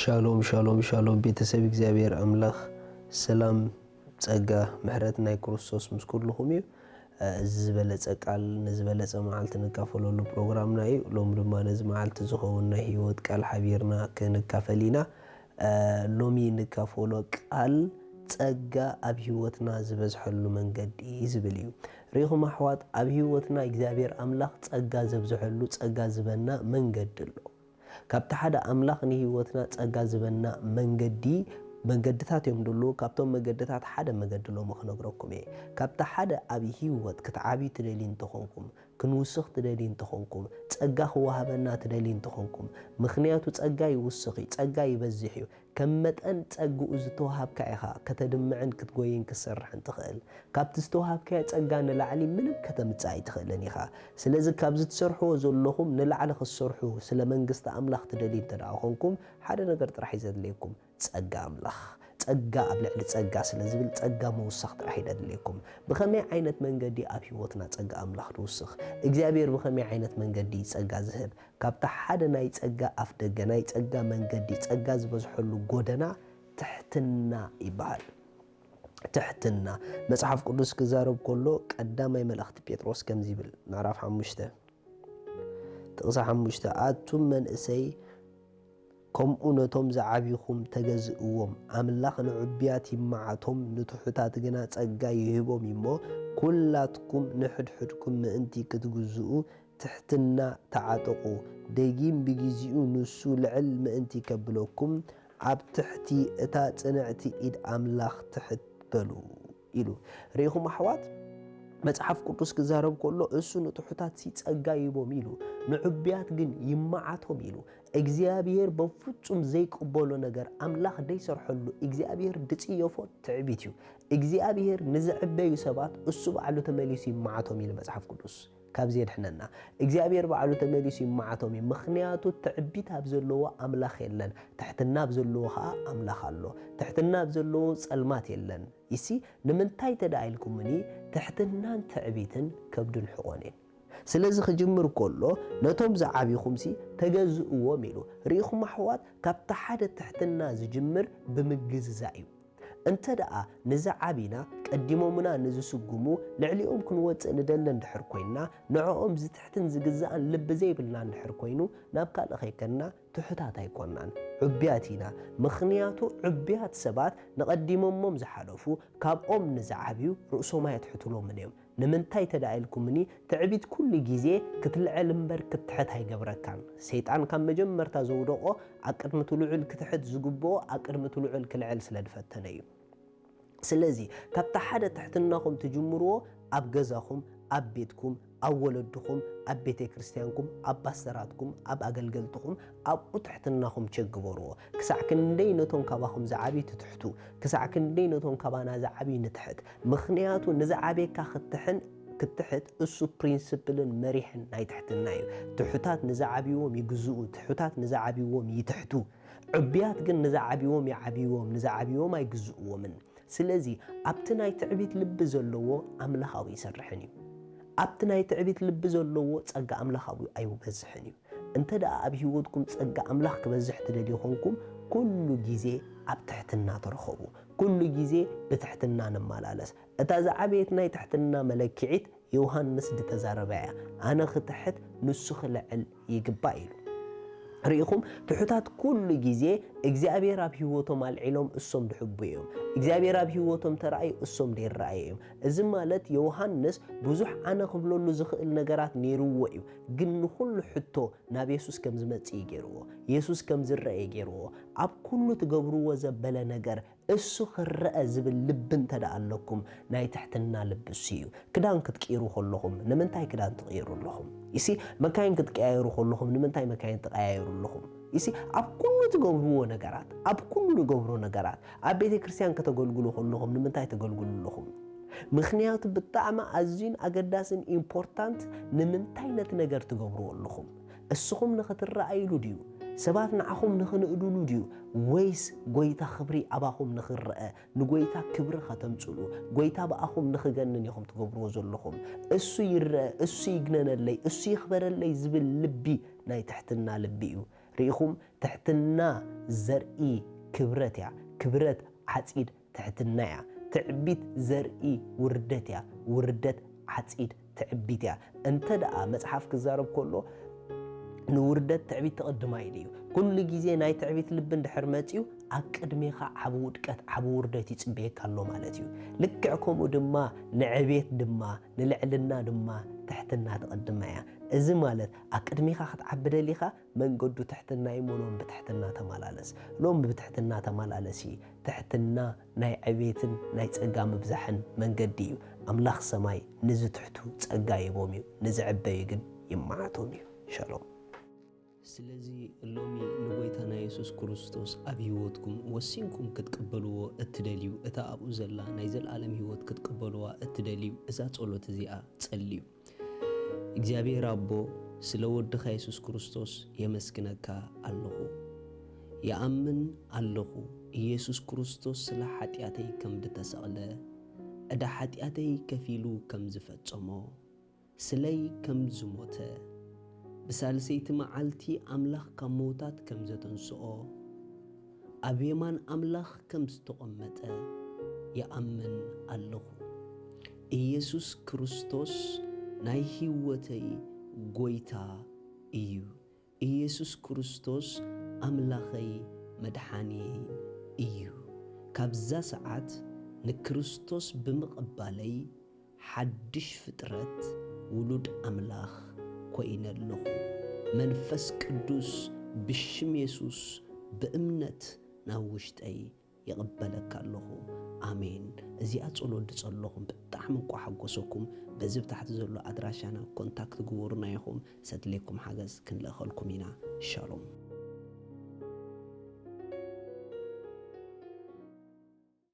ሻሎም ሻሎም ሻሎም፣ ቤተሰብ እግዚኣብሔር ኣምላኽ ሰላም፣ ጸጋ፣ ምሕረት ናይ ክርስቶስ ምስ ኩልኹም እዩ። እዚ ዝበለጸ ቃል ንዝበለጸ መዓልቲ ንካፈለሉ ፕሮግራምና እዩ። ሎም ድማ ነዚ መዓልቲ ዝኸውን ናይ ህይወት ቃል ሓቢርና ክንካፈል ኢና። ሎሚ ንካፈሎ ቃል ጸጋ ኣብ ህይወትና ዝበዝሐሉ መንገዲ ዝብል እዩ። ርኢኹም ኣሕዋት፣ ኣብ ህይወትና እግዚኣብሔር ኣምላኽ ጸጋ ዘብዝሐሉ፣ ጸጋ ዝበና መንገዲ ኣሎ። ካብቲ ሓደ ኣምላኽ ንህይወትና ጸጋ ዝበና መንገዲ፣ መገድታት እዮም ደለዉ። ካብቶም መገድታት ሓደ መገዲ ሎሚ ክነግረኩም እየ። ካብቲ ሓደ ኣብ ህይወት ክትዓብዩ ትደልዩ እንተኾንኩም፣ ክንውስኽ ትደልዩ እንተኾንኩም፣ ጸጋ ክወሃበና ትደልዩ እንተኾንኩም፣ ምኽንያቱ ጸጋ ይውስኽ እዩ፣ ጸጋ ይበዝሕ እዩ። ከም መጠን ጸግኡ ዝተወሃብካ ኢኻ ከተድምዕን ክትጎይን ክትሰርሕን ትኽእል። ካብቲ ዝተወሃብካዮ ጸጋ ንላዕሊ ምንም ከተምጽእ ኣይትኽእልን ኢኻ። ስለዚ ካብዚ ትሰርሕዎ ዘለኹም ንላዕሊ ክትሰርሑ ስለ መንግስቲ ኣምላኽ ትደልዩ እንተ ደኣ ኾንኩም፣ ሓደ ነገር ጥራሕ እዩ ዘድልየኩም፣ ጸጋ ኣምላኽ። ጸጋ ኣብ ልዕሊ ጸጋ ስለ ዝብል ጸጋ ምውሳኽ ጥራሕ እዩ ዘድልየኩም። ብኸመይ ዓይነት መንገዲ ኣብ ህይወትና ጸጋ ኣምላኽ ንውስኽ? እግዚኣብሔር ብኸመይ ዓይነት መንገዲ እዩ ጸጋ ዝህብ? ካብቲ ሓደ ናይ ጸጋ ኣፍ ደገ፣ ናይ ጸጋ መንገዲ፣ ጸጋ ዝበዝሐሉ ጎደና ትሕትና ይበሃል። ትሕትና። መጽሓፍ ቅዱስ ክዛረብ ከሎ ቀዳማይ መልእኽቲ ጴጥሮስ ከምዚ ይብል፣ ምዕራፍ ሓሙሽተ ጥቕሲ ሓሙሽተ፣ ኣቱም መንእሰይ ከምኡ ነቶም ዝዓቢኹም ተገዝእዎም። ኣምላኽ ንዕቡያት ይመዓቶም፣ ንትሑታት ግና ጸጋ ይህቦም እዩ እሞ፣ ኩላትኩም ንሕድሕድኩም ምእንቲ ክትግዝኡ ትሕትና ተዓጠቑ። ደጊም ብግዜኡ ንሱ ልዕል ምእንቲ ከብለኩም፣ ኣብ ትሕቲ እታ ጽንዕቲ ኢድ ኣምላኽ ትሕት በሉ ኢሉ። ርኢኹም ኣሕዋት፣ መጽሓፍ ቅዱስ ክዛረብ ከሎ እሱ ንትሑታት ሲ ጸጋ ይቦም ኢሉ፣ ንዕቡያት ግን ይመዓቶም ኢሉ። እግዚኣብሔር በፍጹም ዘይቅበሎ ነገር፣ ኣምላኽ ደይሰርሐሉ፣ እግዚኣብሔር ድጽየፎ ትዕቢት እዩ። እግዚኣብሔር ንዝዕበዩ ሰባት እሱ ባዕሉ ተመሊሱ ይመዓቶም ኢሉ መጽሓፍ ቅዱስ። ካብዚ የድሕነና። እግዚኣብሔር ባዕሉ ተመሊሱ ይመዓቶም እዩ። ምኽንያቱ ትዕቢት ኣብ ዘለዎ ኣምላኽ የለን፣ ትሕትና ኣብ ዘለዎ ኸኣ ኣምላኽ ኣሎ። ትሕትና ኣብ ዘለዎ ጸልማት የለን። ይሲ ንምንታይ ተዳ ኢልኩምኒ፣ ትሕትናን ትዕቢትን ከብድን ሕቖን እየን። ስለዚ ክጅምር ከሎ ነቶም ዝዓቢኹምሲ ተገዝእዎም ኢሉ። ርኢኹም ኣሕዋት፣ ካብቲ ሓደ ትሕትና ዝጅምር ብምግዝዛእ እዩ። እንተ ደኣ ንዝዓቢና ቀዲሞምና ንዝስጉሙ ልዕሊኦም ክንወጽእ ንደሊ እንድሕር ኮይንና፣ ንዕኦም ዝትሕትን ዝግዛእን ልቢ ዘይብልና እንድሕር ኮይኑ፣ ናብ ካልእ ከይከድና ትሑታት ኣይኮናን፣ ዕቡያት ኢና። ምኽንያቱ ዕቡያት ሰባት ንቐዲሞሞም ዝሓለፉ፣ ካብኦም ንዝዓብዩ ርእሶም ኣየትሕትሎምን እዮም። ንምንታይ ተዳ ኢልኩምኒ፣ ትዕቢት ኩሉ ግዜ ክትልዕል እምበር ክትሕት ኣይገብረካን። ሰይጣን ካብ መጀመርታ ዘውደቖ፣ ኣቅድሚ እቲ ልዑል ክትሕት ዝግብኦ፣ ኣቅድሚ እቲ ልዑል ክልዕል ስለ ዝፈተነ እዩ። ስለዚ ካብቲ ሓደ ትሕትናኹም ትጅምርዎ፣ ኣብ ገዛኹም፣ ኣብ ቤትኩም፣ ኣብ ወለድኹም፣ ኣብ ቤተ ክርስቲያንኩም፣ ኣብ ፓስተራትኩም፣ ኣብ ኣገልገልትኹም፣ ኣብኡ ትሕትናኹም ቸክ ግበርዎ። ክሳዕ ክንደይ ነቶም ካባኹም ዝዓብዩ ትትሕቱ፣ ክሳዕ ክንደይ ነቶም ካባና ዝዓብዩ ንትሕት። ምኽንያቱ ንዝዓብየካ ክትሕን፣ ክትሕት እሱ ፕሪንስፕልን መሪሕን ናይ ትሕትና እዩ። ትሑታት ንዝዓብይዎም ይግዝኡ፣ ትሑታት ንዝዓብይዎም ይትሕቱ። ዕቡያት ግን ንዝዓብይዎም ይዓብይዎም፣ ንዝዓብይዎም ኣይግዝእዎምን። ስለዚ ኣብቲ ናይ ትዕቢት ልቢ ዘለዎ ኣምላኻዊ ይሰርሕን እዩ። ኣብቲ ናይ ትዕቢት ልቢ ዘለዎ ጸጋ ኣምላኻዊ ኣይበዝሕን እዩ። እንተ ደኣ ኣብ ህይወትኩም ጸጋ ኣምላኽ ክበዝሕ ትደልዩ ኾንኩም፣ ኩሉ ግዜ ኣብ ትሕትና ተረኸቡ። ኩሉ ግዜ ብትሕትና ንመላለስ። እታ ዝዓበየት ናይ ትሕትና መለክዒት ዮሃንስ ዝተዛረባ እያ። ኣነ ክትሕት፣ ንሱ ክልዕል ይግባእ ኢሉ። ርኢኹም፣ ትሑታት ኩሉ ግዜ እግዚኣብሔር ኣብ ህይወቶም ኣልዒሎም እሶም ድሕቡ እዮም። እግዚኣብሔር ኣብ ህይወቶም ተራእዩ እሶም ደይረኣዩ እዮም። እዚ ማለት ዮሃንስ ብዙሕ ኣነ ክብለሉ ዝኽእል ነገራት ነይርዎ እዩ፣ ግን ንኹሉ ሕቶ ናብ የሱስ ከም ዝመጽእ እዩ ገይርዎ። የሱስ ከም ዝረአ እዩ ገይርዎ። ኣብ ኩሉ ትገብርዎ ዘበለ ነገር እሱ ክረአ ዝብል ልቢ እንተ ደኣ ኣለኩም፣ ናይ ትሕትና ልቢ እሱ እዩ። ክዳን ክትቅይሩ ከለኹም፣ ንምንታይ ክዳን ትቕይሩ ኣለኹም? ይሲ፣ መካይን ክትቀያየሩ ከለኹም፣ ንምንታይ መካይን ትቐያየሩ ኣለኹም? ይሲ፣ ኣብ ኩሉ ትገብርዎ ነገራት፣ ኣብ ኩሉ ንገብሮ ነገራት፣ ኣብ ቤተ ክርስቲያን ከተገልግሉ ከለኹም፣ ንምንታይ ተገልግሉ ኣለኹም? ምኽንያቱ ብጣዕሚ ኣዝዩን ኣገዳስን ኢምፖርታንት፣ ንምንታይ ነቲ ነገር ትገብርዎ ኣለኹም? እስኹም ንኽትረኣይሉ ድዩ? ሰባት ንዓኹም ንኽንእድሉ ድዩ? ወይስ ጐይታ ክብሪ ኣባኹም ንኽረአ፣ ንጐይታ ክብሪ ኸተምጽሉ፣ ጐይታ ብኣኹም ንኽገንን ኢኹም ትገብርዎ ዘለኹም? እሱ ይረአ፣ እሱ ይግነነለይ፣ እሱ ይኽበረለይ ዝብል ልቢ ናይ ትሕትና ልቢ እዩ። ርኢኹም፣ ትሕትና ዘርኢ ክብረት እያ። ክብረት ዓጺድ ትሕትና እያ። ትዕቢት ዘርኢ ውርደት እያ። ውርደት ዓጺድ ትዕቢት እያ። እንተ ደኣ መጽሓፍ ክዛረብ ከሎ፣ ንውርደት ትዕቢት ትቕድማ ኢሉ እዩ። ኩሉ ግዜ ናይ ትዕቢት ልቢ እንድሕር መጺኡ፣ ኣብ ቅድሜኻ ዓቢ ውድቀት፣ ዓቢ ውርደት ይጽበየካ ኣሎ ማለት እዩ። ልክዕ ከምኡ ድማ ንዕቤት ድማ፣ ንልዕልና ድማ ትሕትና ትቕድማ እያ። እዚ ማለት ኣብ ቅድሜኻ ክትዓቢ ደሊኻ፣ መንገዱ ትሕትና እዩ እሞ ሎም ብትሕትና ተመላለስ። ሎም ብትሕትና ተመላለሲ። ትሕትና ናይ ዕቤትን ናይ ጸጋ ምብዛሕን መንገዲ እዩ። ኣምላኽ ሰማይ ንዝትሕቱ ጸጋ ይቦም እዩ፣ ንዝዕበዩ ግን ይመዓቶም እዩ። ሸሎም። ስለዚ ሎሚ ንጎይታና የሱስ ክርስቶስ ኣብ ህይወትኩም ወሲንኩም ክትቅበልዎ እትደልዩ፣ እታ ኣብኡ ዘላ ናይ ዘለኣለም ህይወት ክትቅበልዋ እትደልዩ፣ እዛ ጸሎት እዚኣ ጸልዩ። እግዚኣብሔር ኣቦ፣ ስለ ወድኻ የሱስ ክርስቶስ የመስግነካ ኣለኹ። ይኣምን ኣለኹ፣ ኢየሱስ ክርስቶስ ስለ ሓጢኣተይ ከም ዝተሰቕለ፣ ዕዳ ሓጢኣተይ ከፊሉ ከም ዝፈጸሞ፣ ስለይ ከም ዝሞተ፣ ብሳልሰይቲ መዓልቲ ኣምላኽ ካብ ምዉታት ከም ዘተንስኦ፣ ኣብ የማን ኣምላኽ ከም ዝተቐመጠ ይኣምን ኣለኹ። ኢየሱስ ክርስቶስ ናይ ህይወተይ ጎይታ እዩ። ኢየሱስ ክርስቶስ ኣምላኸይ መድሓንየይን እዩ። ካብዛ ሰዓት ንክርስቶስ ብምቕባለይ ሓድሽ ፍጥረት ውሉድ ኣምላኽ ኮይነ ኣለኹ። መንፈስ ቅዱስ ብሽም የሱስ ብእምነት ናብ ውሽጠይ ይቕበለካ ኣለኹ። ኣሜን። እዚኣ ጸሎት ዝጸለኹም ብጣዕሚ እንቋ ሓጎሰኩም። በዚ ብታሕቲ ዘሎ ኣድራሻና ኮንታክት ግበሩና ኢኹም። ሰድሌኩም ሓገዝ ክንልእኸልኩም ኢና። ሻሎም።